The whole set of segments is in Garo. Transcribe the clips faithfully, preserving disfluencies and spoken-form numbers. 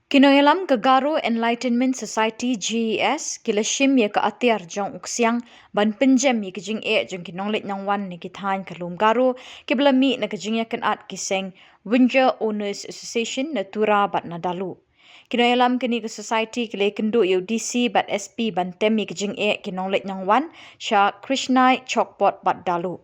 Kinoyalam ka Garo Enlightenment Society, G E S, ki la shim ïa ka atiar jong u ksiang ban pynjem ïa ki jingeh jong ki nongleit nongwan ne ki thaiñ ka lum Garo kiba la mih na ka jingïakynad ki seng Winger Owners Association na Tura bad na Dalu. Kinoyalam kane ka society ki la ïakynduh ïa u D C bad S P ban tem ïa ki jingeh ki nongleit nongwan sha Krishnai, Chokpot bad Dalu.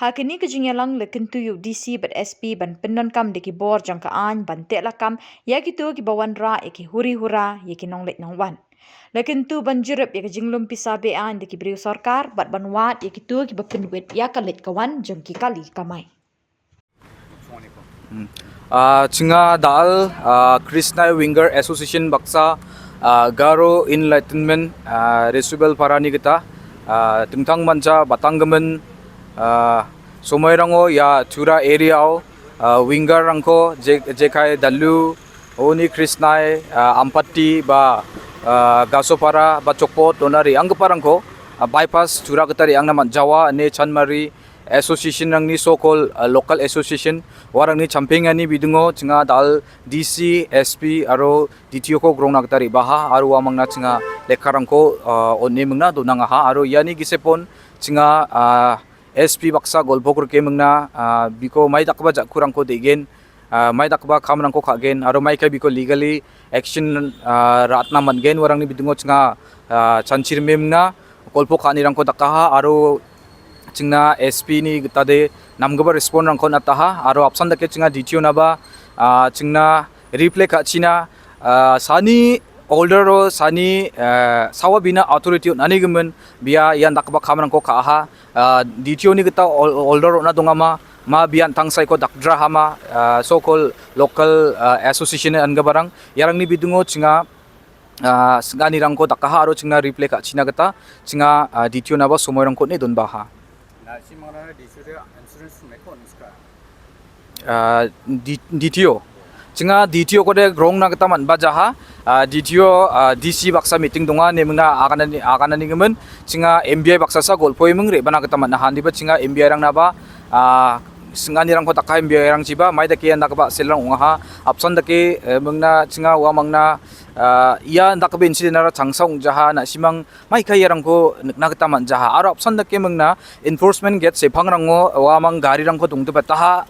Ha kane ka jingïalang la kyntu ïa u D C bad S P ban pyndonkam da ki bor jong ka aiñ ban teh lakam ïa kito kiba wanrah ïa ki huri hura ïa ki nongleit nongwan. La kyntu ban jurip ïa ka jinglum pisa be-aiñ da ki briew sorkar bad ban wad ïa kito kiba pynwit ïa ka leit ka wan jong ki kali kamai. Hmm. Ah, chinga dal, ah, Krishnai Winger Association baksa, ah, Garo Enlightenment, ah, Resubel Parani gita, ah, dingtang manja batanggimin, ah, somoirango ia Tura area-o, ah, Winger-rangko je-, jekai Dalu, oni Krishnai, ah, Ampati ba, ah, Gasopara ba Chokpot dona re·anggiparangko, ah, bypass Tura gita re·angna man·jawa ine Chanmari Association-rangni so-called, uh, local association uarangni champengani bidingo chinga dal D C, S P aro D T O-ko grongna gita re·baha aro uamangna chinga lekkarangko, uh, on·e mingna donangaha aro iani gisepon chinga, uh, S P baksa golpok rike mingna, uh, biko mai dakgipa jakkurangko de·gen, ah, mai dakgipa kamrangko ka·gen aro maikai biko legally action, ah, ra·atna man·gen uarangni bidingo chinga, ah, chanchirimemna golpo ka·anirangko dakaha aro chingna S P ni gitade namgipa respond-rangko on·ataha aro apsan dake chinga D T O-naba, ah, chingna reply ka·china, ah, sani order-o sani, ah, sawa bina authority on·anigimin bia ian dakgipa kamrangko ka·aha. Ah, D T O-ni gita ol-, order on·a dongama, ma bian tangsaiko dakdrahama, ah, so-called local, ah, association angiparang, iarangni bidingo chinga, ah, sing·anirangko dakaha aro chingna reply ka·china gita chinga, ah, D T O-naba somoirangko on·e donbaha. Na·simangna D C de insurance meko on·ska. Ah, D-, D T O. Chinga D T O-kode grongna gita man·bajaha. Ah, D T O, ah, D C baksa meeting donga, nemingna aganani, agananigimin. Chinga M B I baksasa golpoiming re·bana gita man·aha. Indiba chinga M B I-rangnaba, ah, sing·anirangko daka M B I-rangchiba, mai dake ian dakgipa selrang ong·aha. Apsan dake, eh, mingna chinga uamangna, ah, ia dakgipa incident-ara changsa ong·jaha, na·simang maika iarangko nikna gita man·jaha. Aro apsan dake mingna enforcement gate sepangrango uamang garirangko dongdipetaha,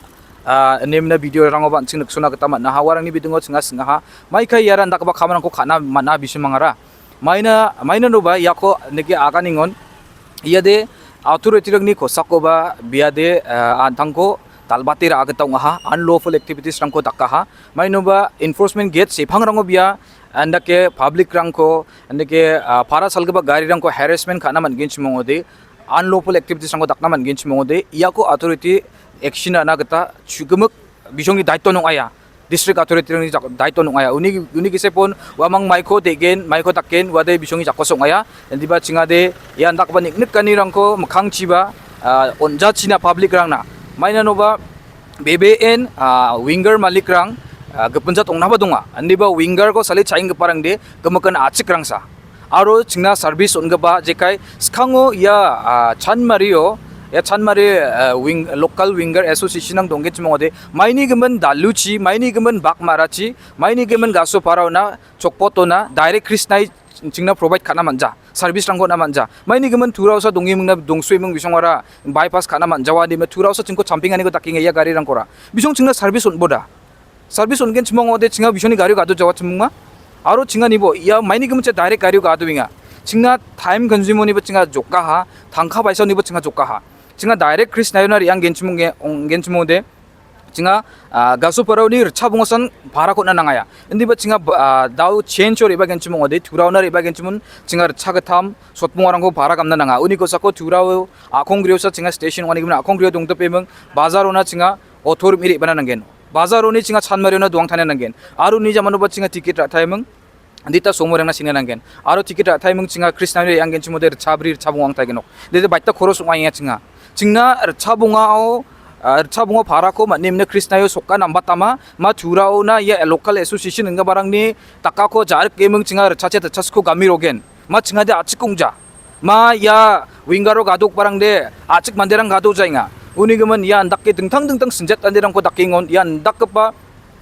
ah, ine mingna video-rangoba an·ching niksona gita man·aha. Uarangni bidingo chinga sing·aha. Maika iara indakgipa kamrangko ka·na man·a bisimangara. Maina, mainanoba iako nike aganingon. Iade authority-rangni kosakoba biade, ah, an·tangko dal·bate ra·a gita ong·aha. Unlawful activities-rangko dakaha. Mainoba enforcement gate sepangrango bia andake public-rangko, andake, ah, para salgipa garirangko harassment ka·na man·genchim ong·ode, unlawful activities-rangko dakna man·genchim ong·ode, iako authority action ra·na gita chu·gimik bisongni daitton ong·aia. District authority-rangni jak-, daitton ong·aia. Uni, uni gisepon uamang maiko de·gen, maiko dakgen, uade bisongni jakkosa ong·aia. Indiba chingade, ia indakgipa nik·nikanirangko mikkangchiba, ah, on·jachina public-rangna. Mainanoba, B B N, ah, winger malikrang, ah, gipin jat ong·naba donga. Indiba winger-ko sale cha·enggiparangde gimikan a·chikrangsa. Aro chingna service on·gipa jekai skango ia, ah, Chanmario, ia Chanmari, ah, wing-, local winger association-rang donggenchim ong·ode, maini gimin Daluchi, maini gimin Bakmarachi, maini gimin Gasoparaona, Chokpotona, direct Krishnai chingna provide ka·na man·ja. Service-rangko on·na man·ja. Maini gimin Turaosa dongemingna dongsueming bisongara bypass ka·na man·jawa, dime Turaosa chingko champenganiko dakenga ia garirangkora. Bisong chingna service on·boda. Service on·genchim ong·ode chinga bisongni gario gadojawa chimungma. Aro chingani bo, ia maini gimin cha direct gario gadoenga. Chingna time consumonibo chinga jokaha, tangka paisaonibo chinga jokaha. Chinga direct Krishnaiona re·anggenchim ong·ge-, ong·genchim ong·ode. Chinga, ah, Gasoparaoni ritchabongosan bhara ko·na nangaia. Indiba chinga, ah, dao change-o re·bagenchim ong·ode, Turaona re·bagenchimun, chinga ritchagittam, sotbongarangko bhara gamna nanga. Uni kosako Turao a·kongriosa chinga station ong·ani gimin a·kongrio dongdipeming, bazarona chinga auto rim·e re·bana nanggen. Bazaroni chinga Chanmariona doangtana nanggen. Aro uni jamanoba chinga ticket ra·taeming, Dita somoirangna singna nanggen. Aro ticket ra·taiming chinga Krishnani re·anggenchimode ritchabri ritchabonga ong·taigenok. Dede baita koros ong·a ia chinga. Chingna ritchabongao, ah, ritchabonga parako man·nimne Krishnaio soka nambatama, ma Turaona ia local association inggiparangni dakako ja·rikeming chinga ritchachi ritchasko gami rogen. Ma chingade a·chik ong·ja. Ma ia wingaro gadokbarangde a·chik manderang gadojaenga. Uni gimin ia indake dingtang dingtang sinjat manderangko dakengon ia indakgipa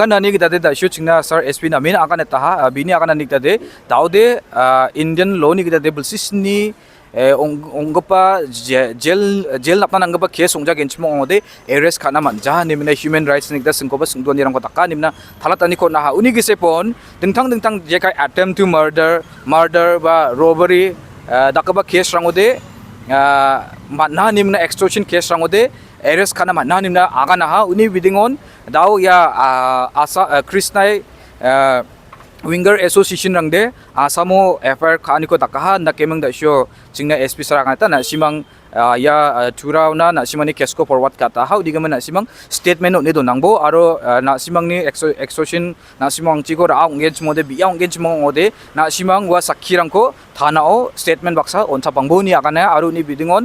aganani gitade da·sio chingna sir S P namen aganetaha, ah, bini aganani gitade daode, ah, Indian law-ni gitade bilsisni, eh, ong-, onggipa je-, jail, jail napna nanggipa case ong·jagenchimo ong·ode arrest ka·na man·ja, nimina human rights-ni gita singkoba singdoanirangko daka, nimina talatani kon·aha. Uni gisepon dingtang dingtang jekai attempt to murder, murder ba robbery, ah, dakgipa case-rangode, ah, man·a, nimina extortion case-rangode arrest ka·na man·a, nimina aganaha. Uni bidingon dao ia, ah, asa-, ah, Krishnai, ah, Winger Association-rangde Assam-o F I R ka·aniko dakaha, indakeming da·sio chingna S P sir aganeta, na·simang, ah, ia, ah, Turaona na·simangni case-ko forward ka·ataha, udigimin na·simang statement on·e donangbo, aro, ah, na·simangni exo-, extortion na·simangchiko ra·a ong·genchimode, bi·a ong·genchimode, na·simang ua sakkirangko tanao statement baksa on·chapangbo ine agana, aro uni bidingon